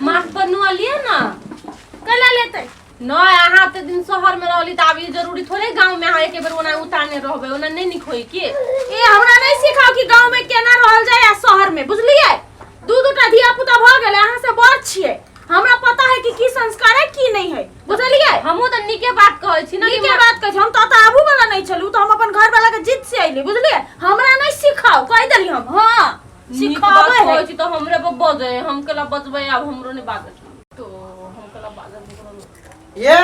माथ पर नुआ लिए ना। कैला लेतै? नहीं, अहाँ एते दिन शहर में रहली तऽ आब ई जरूरी थोड़े गांव में अहाँ एके बेर ओना उतारने रहबै, ओना नहीं नीक होई के। ए, हमरा नहीं सिखाओ कि गांव में केना रहल जाय आ शहर में, बुझलियै? दू दूटा धिया पुता भऽ गेलै, अहाँ से बड़ छियै, हमरा पता है कि की संस्कार है की नहीं है, बुझलियै? हमहूँ तऽ नीके बात कहै छी ना कि। नीके बात कहै छी। हम तऽ एतऽ आबू वाला नहीं छलू, तऽ हम अपन घर वाला के जिद से अयली, बुझलियै? हमरा नहीं सिखाओ, कहि देली हम। हाँ, नीक बात सिखाबै है। कहै छी तऽ हमरे पर बजै, हम केला बजबै? आब हमरो नहि बाजत तो हम केला बाजब ककरो? ये।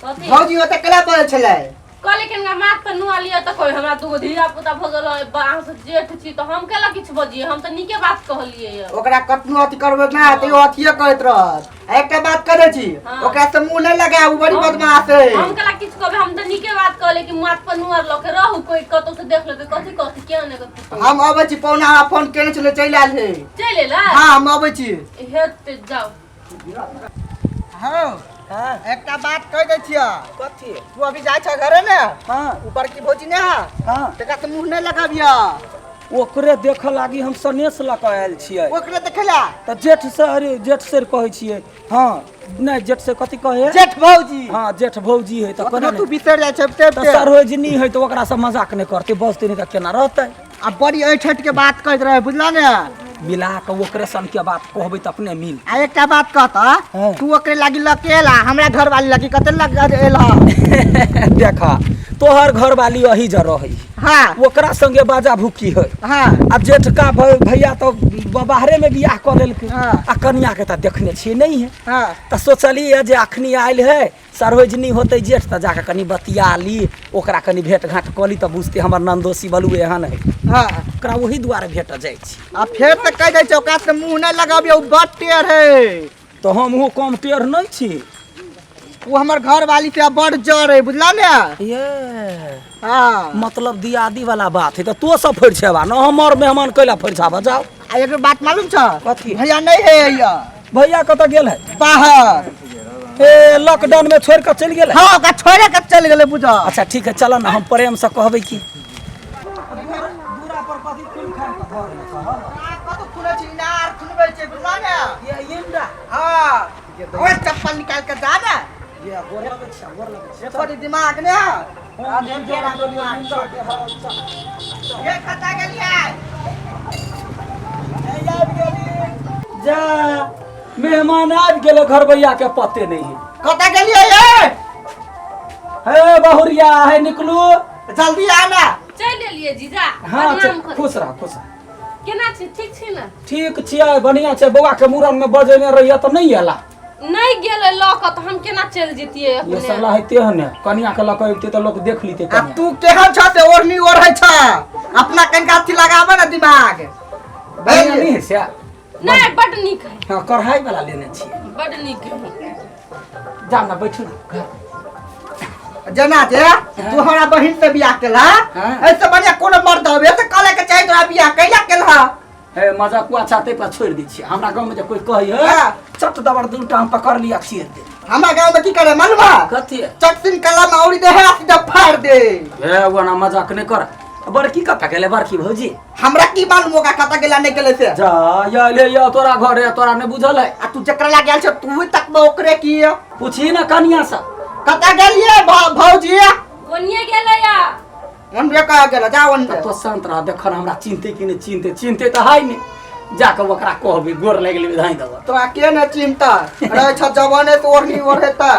कथी? भौजी ओतऽ केला पड़ल छलै? कहले कि हमरा माथ पर नुआ लिअ तऽ कोइ हमरा दूगो धिया पुता भऽ गेल है, अहाँ से जेठ छी तऽ हम केला किछु बजियै? हम तऽ नीके बात कहलियै यऽ। ओकरा कतनो अथी करबै ना तैयो अथिये करैत रहत। आ एकटा बात कह दै छी, हाँ। ओकरा से मुंह नहि लगाउ, ओ बड़ी बदमाश है। हम केला किछु कहबै? हम तऽ नीके बात कहलियै कि माथ पर नुआ लऽ के रहू, कोइ कतौ से देख लेतै, कथी कहतै, किया नहि कहतै? हम अबै छी, पौना हमरा फोन केने छलै, चलि आयल है। चलि एलै? हाँ, हम अबै छी। हेतै, जाउ। हाँ। हाँ। एकटा बात कह दै छियै। कथी? तू अभी जाइ छ घरे ने? हाँ। ऊपर की भौजी ने है? हाँ। तकरा से मुंह नहीं लगाबिया। ओकरे देखऽ लागी हम सनेस लऽ कऽ आयल छियै। ओकरे देखेला? तऽ जेठ से, अरे जेठ से कहै छियै, हाँ नहि, जेठ से कथी कहै? जेठ भौजी। हाँ, जेठ भौजी है तऽ ओकरो कोना तू बिसरि जाइ छै ते। तऽ सरोजनी है तऽ ओकरा से मजाक नहि करतै, बजतै नहि तऽ केना रहतै? आ बड़ी ऐठ ऐठ के बात कहैत रहे, बुझला ने? मिला कऽ ओकरे सन के बात कहबै तऽ अपने मिल। आ एकटा बात कहता। हाँ। तू ओकरे लागी लके एला, हमरा घर वाली लागी कते लग एला? देखा, तोहर घरवाली अही जर रहै। हाँ। ओकरा संगे बाजा भुक्की है। हाँ। आ जेठका भैया तऽ बाहरे में बियाह कऽ लेलकै। हाँ। आ कनिया के तऽ देखने छियै नहीं है। हाँ। तऽ सोचलियै जे अखनी आयल है, सरोजनी होतै जेठ, तऽ जाकऽ कनि बतिया ली ओकरा, कनि भेंट घाँट कऽ ली तऽ बुझतै हमर नन्दोसी बलू एहन है। हाँ। ओकरा ओही दुआरे भेट जाइ छी। आ फेर तऽ कहि दै छै, ओकरा से मुंह नहि लगाबियौ, ओ बड टेढ़ है। तऽ हमहूँ कम टेढ़ नहि छी। ओ हमर घर वाली से बड़ जर है, बुझला ने? ये। हाँ। मतलब दियादी वाला बात है तऽ तो सब फरिछेबा न, हमर मेहमान कैला फरिछाबऽ जाओ। आ एगो बात मालूम छ? कथी? भैया नहीं है या। भैया कतऽ गेल है? बाहर। ए, लॉकडाउन में छोड़ कऽ चलि गेल है? हाँ, ओकरा छोड़े के चलि गेलै, बुझ। अच्छा ठीक है, चल ना, हम प्रेम से कहबै की दूरा पर कथी खुल खान कऽ धर देने छह? कतौ खुलै छै, इनार खुनबै छै, बुझला ने? ये इंडा। हाँ, ओए चप्पल निकाल के जा ने। ये गोर लगै छै, गोर लगै छै। एको दिमाग ने है। ये कतऽ गेलियै? जा, मेहमान आबि गेलै, घरबैया के पते नहीं है। कतऽ गेलियै ये? हे बहुरिया, हे निकलू। जल्दी आ ना। चलि एलियै जीजा। हाँ। प्रणाम करू। खुश रह, खुश रह। केना छी, ठीक छी ने? ठीक छियै, बढ़िआँ छै। बौआ के मूड़न में बजेने रहियै तऽ नहि एला। नहि गेलै लऽ कऽ तऽ हम केना चलि जैतियै? ये अपने सब हेते हन ने, कनिया के लऽ कऽ अबिते तऽ लोक देख लीते। आ कनिया तू केहन छ से ओढ़नी ओढ़ै छ? अपना कनिका अथी लगाबऽ ने दिमाग। बढ़िआँ नहि है से? नहि, बड नीक है। हाँ, कढ़ाई वाला लेने छियै। बड नीक है। जा ना, बैठू ना घर। जेना जे तू हमरा बहिन से बियाह केला, हाँ। ऐसे बढ़िया कोनो मर्द हवे से कले के चाही, तोरा बियाह कैला केलहा? हे, मजाकुआ चाहते पर छोड़ि दै छियै। हमरा गाँवमे जे कोइ कहै है, हाँ। चट दबर दूटा हम पकड़ लिया, चीर दे। हमरा गाँव में की करे मालूम है? कथी? चट सिन कलम औरी दे है, सीधा फाड़ दे। हे, ओना मजाक नहि कर। बड़की कतऽ गेलै, बड़की भौजी? हमरा की मालूम ओकरा कतऽ गेला नहि गेलै से। जा या ले या तोरा घरे, तोरा नहि बुझल है। आ तू जकरा लग गेल छ तू तक में ओकरे की पूछही ना कनिया से। कतऽ गेलियै भौजी? कोनिये गेलै या? ओनरे कह गेल, जा ओनरे। तो शांत रह, देखन हमरा चिन्हते कि नहि चिन्हते। चिन्हते तऽ है नहि, जाकऽ ओकरा कहबै, गोर लागि लेबै, धाइ देबऽ। तोरा के ने चिन्हता रहे छ, जवाने तो ओढ़नी ओढ़ेता।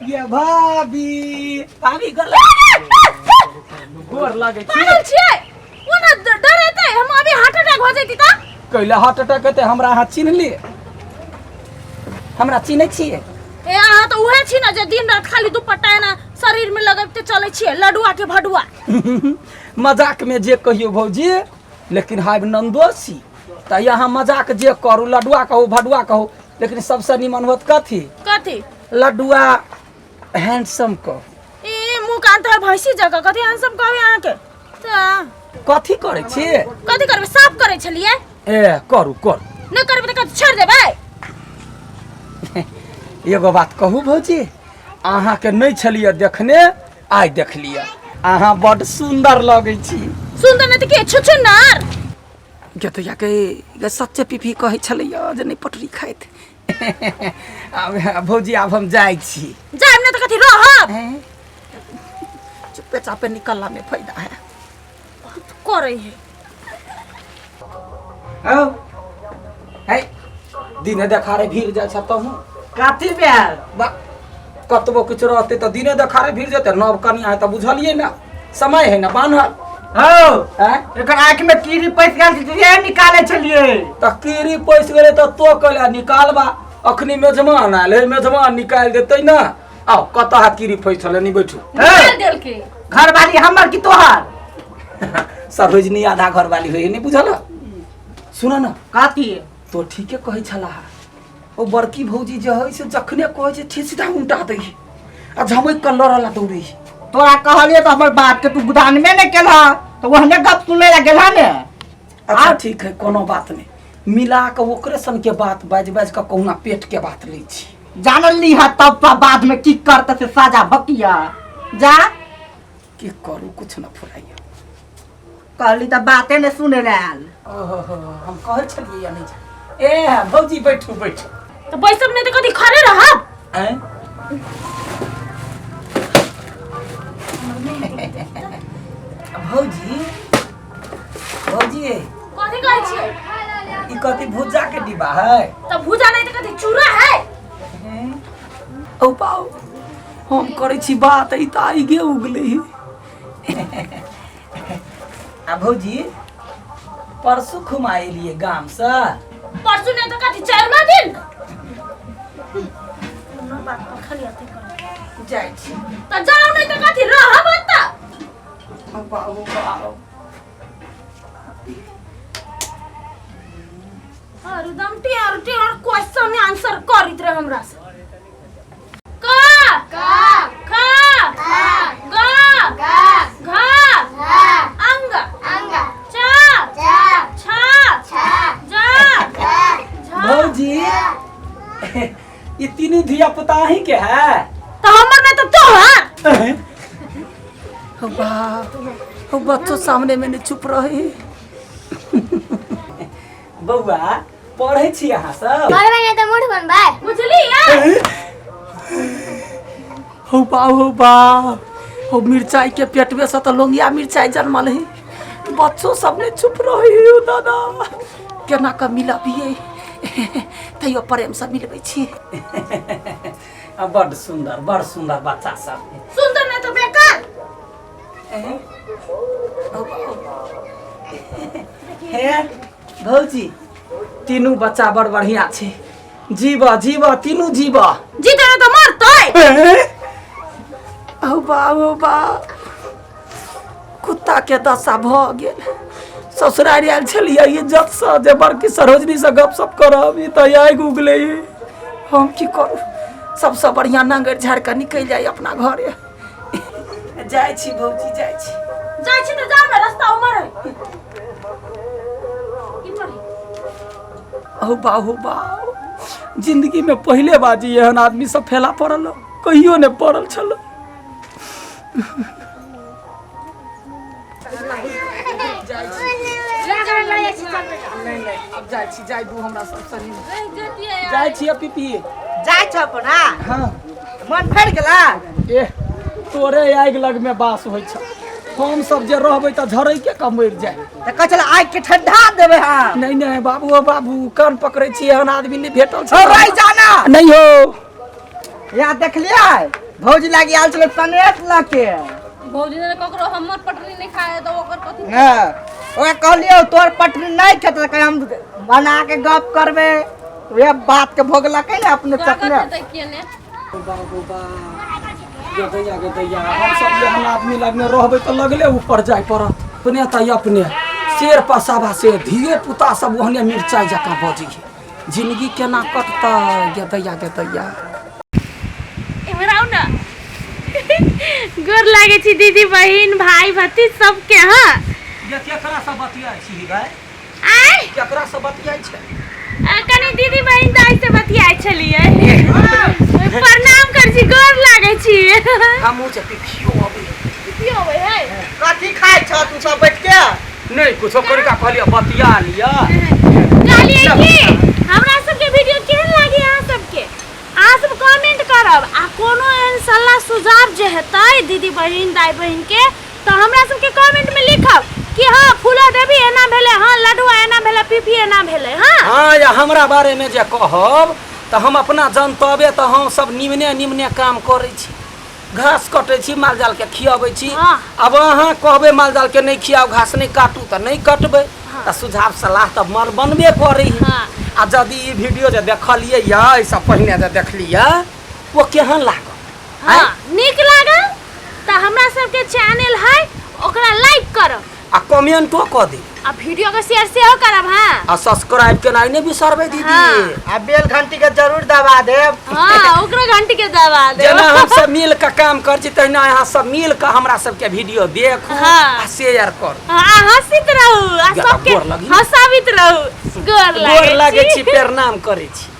ये भाभी, भाभी, गोर लाग, गोर लागै छी। पागल छियै? ओना डरेतै, हम अभी हार्ट अटैक हो जैती तऽ। कैला हार्ट अटैक हेतै? हमरा अहाँ चिन्हलियै? हमरा चिन्है छियै? ए, अहाँ तऽ उहे छी ने जे दिन रात खाली दुपट्टा एना शरीर में लगबिते चलै छियै, लडुआ के भडुआ। मजाक में जे कहियो भौजी, लेकिन हाइब नंदोसी तऽ यहाँ मजाक जे करू, लडुआ कहू, भडुआ कहू, लेकिन सबसे निमन होत कथी? कथी? लडुआ हैंडसम कहू। ई मुँह कान तो भैंसी जगह, कथी हैंडसम कहबै अहाँके तऽ? कथी करै छी? कथी करबै, साफ करै छलियै। ए, करू करू। नहि करबै तऽ कथी, छोड़ि देबै? एगो बात कहू भौजी, अहाँके नहि छलियै देखने, आइ देखलियै, अहाँ बड्ड सुन्दर लगै छी। सुन्दर नहि तऽ के, छुछुन्नर। गेतैया के गे सच्चे पीपी कहै छलैया जे नहि पटरी खाइत। आब भौजी आब हम जाइ छी। जायब नहि तऽ कथी रहब? हैं? चुप्पे चापे निकलला में फायदा है। करै है। हौ है दिने देखारे भीड़ जाइ छ तहु। कथी भेल? बा कतबो किछु रहतै तऽ दिने देखारे भीड़ जेतै। नव कनिया है तऽ बुझलियै ने, समय है ने बान्हल। हौ आँय? एकर आँखि में कीड़ी पैस गेल छै, जे निकाले छलियै। तऽ कीड़ी पैसि गेलै तऽ तो कहले निकालबा, अखनी मेजमान आयल है, मेजमान निकालि देतै ने। आउ कतऽ हाथ कीड़ी फैस छलै? नहीं बैठू। निकालि देलकै। घरवाली हमर की तोहर? सरोजनी आधा घरवाली होइ है, नहीं बुझल? सुन न। कथी? तो ठीके कहै छलाह ओ बड़की भौजी जे है से जखने कहै छै ठीक सीधा उल्टा दै है आ झमकि कऽ लड़ऽ ला दौड़ै है। तोरा कहलियै तऽ हमर बात के तू बुधानमे नहि केलह तऽ ओहने गप सुनै लए गेलह ने। अच्छा ठीक है, कोनो बात नहीं, मिला कऽ ओकरे सन के बात बाजि बाजि कऽ कहुना पेट के बात लै छी। जानल ली है तब पर बाद में की करते से साजा भकिया जा। की करू, कुछ न फुराइया। कहली तऽ बाते नहि सुनै लए आयल। ओहो, हम कहै छलियै या नहि जा। ए भौजी बैठू बैठू। तऽ बैसब नहि तऽ कथी खड़े रहब? आँय? भौजी भौजी कथी कहै छियै? ई कथी भुज्जा के डिब्बा है? तऽ भूजा नहि तऽ कथी चूड़ा है? औ पाओ हम करै छी बात, ई तऽ आइगे उगलै। आ भौजी परसू घुमा एलियै गामसँ। परसू नहि तऽ कथी चारिमा दिन? कोनो बात पर खाली अथी करू। जाइ छी। तऽ जाउ नहि तऽ कथी रहब ओतऽ? औ बाबू बाबू हरदम टेर टेर क्वेश्चन आंसर करैत रहे हमरा से। क ख ग घ अंग च छ ज झ। भौजी ई तीनू धिया पुता अहीं के है? तऽ हमर नहि तऽ तोहर। हो बाप हो, बच्चो सामने में नहीं चुप रहे। बौआ पढ़ै छी अहाँ सब? पढ़बै नहि तऽ मूर्ख बनबै। बुझलियै? हो बा हो बा हो, मिरचाई के पेटवे से तऽ लोंगिया मिरचाई जन्मल है। बच्चो सब ने चुप रहे हो। दादा केना कऽ मिलबियै, तैयो प्रेम से मिलबै छी। बड़ सुंदर बड़ सुंदर बच्चा सब। सुन्दर नहि तऽ बेकार। हे भौजी तीनू बच्चा बड़ बढ़िया छै। जीव जीव तीनू जीव। जीते नहि तऽ मरतै। औ बा ओ बा, कुत्ता के दशा भऽ गेल। ससुरारि आयल छलियै इज्जतसँ जे बड़की सरोजनीसँ गपशप करब, ई तऽ आगि उगलै। हम की करू, सबसँ बढ़िआँ नांगरि झाड़ि कऽ निकलि जाइ अपना घरे। जाइ छी भौजी, जाइ छी। जाइ छी तऽ जाउ ने, रास्ता उमर है। इम्हर है। औ बा हो बा, जिंदगी में पहिले बाजी एहन आदमी सब फैला पड़ल, कहियो नहि पड़ल छल। नहीं, अब जाइ छी, जाइ दू हमरा सब सही। रहि जैतियै। जाइ छी पीपी। जाइ छ अपना? हाँ। मन भरि गेला? एह तोरे आगि लग में बास होइ छ, हम सब जे रहबै तऽ झरै के कऽ मरि जाय। तऽ कहै छलै आगि के ठंडा देबै हम। नहीं नहीं बाबू ओ बाबू, कान पकड़ै छी, एहन आदमी नहि भेटल छै। ओ रहि जाना। नहीं हो। यहाँ देखलियै भौजी लागी आयल छलै सनेश लऽ के। भौजी ने ककरो हमर पटरी नहि खाए तऽ ओकर कथी? हाँ, ओकरा कहलियै तोर पटरी नहि खेतै, तऽ कहै हम बना के गप करबै। वएह बात के भोगलकै ने अपने स्वागत चकने। हेतै किए ने। बाबू बा गे दैया गे दैया, हम सब एहन आदमी लगमे रहबै तऽ लगले ऊपर जाय पड़त। अपने तऽ अपने शेर पसाबा से धियो पुता सब ओहने मिरचाइ जकाँ बजै है। जिंदगी केना कटतै गे दैया गे दैया। इम्हर आउ ने। गोर लागै छी दीदी, बहिन, भाई, भतीज सबके। हाँ ये केकरा से बतियाइ छी गै? आय केकरा से बतियाइ छै? कनी दीदी बहिन दाइ से बतियाइ छलियै। प्रणाम कर छी, गोर लागै छी। हमहूँ से पिपियो अबै। पिपियो अबै है। कथी खाइ छ तू सब बैठ के? नहीं कुछो करिका कहलियै बतिया लिअ। कहलियै कि हमरा सबके वीडियो केहन लागी अहाँ सबके, अहाँ सब कमेंट करब आ कोनो एहन सलाह सुझाव जे हेतै दीदी बहिन दाई बहिन के तऽ हमरा सबके कमेंट में लिखब कि हाँ फूला देवी एना भेलै, हाँ लडुआ एना भेलै, पीपी एना भेलै। हाँ हाँ, या हमरा बारे में जे कहब तऽ हम अपना जनतबे तऽ हम सब निमने निमने काम करै छी, घास कटै छी, माल जाल के खियाबै छी। हाँ। अब अहाँ कहबै माल जाल के नहि खियाउ, घास नहि काटू तऽ नहि कटबै। तऽ सुझाव सलाह तऽ मर बनबे करै है। हाँ। आ यदि ई वीडियो जे देखलियै यऽ, एहिसँ पहिने जे देखलियै ओ केहन लागल? हाँ, नीक लागल तऽ हमरा सबके चैनल है ओकरा लाइक करब आ कमेंटो कऽ देब आ वीडियो के शेयर सेहो करब। हाँ, आ सब्सक्राइब केनाइ नहि बिसरबै दीदी। हाँ। आ बेल घंटी के जरूर दबा देब। हाँ, ओकरो घंटी के दबा देब। जेना हम सब मिल के काम करै छी तहिना अहाँ सब मिल के हमरा सबके वीडियो देखू हाँ। आ शेयर करू। हाँ, आ हंसित रहू आ या, सबके गोर लगी। हंसाबित रहू। गोर गोर लागै लागै छी, प्रणाम करै छी।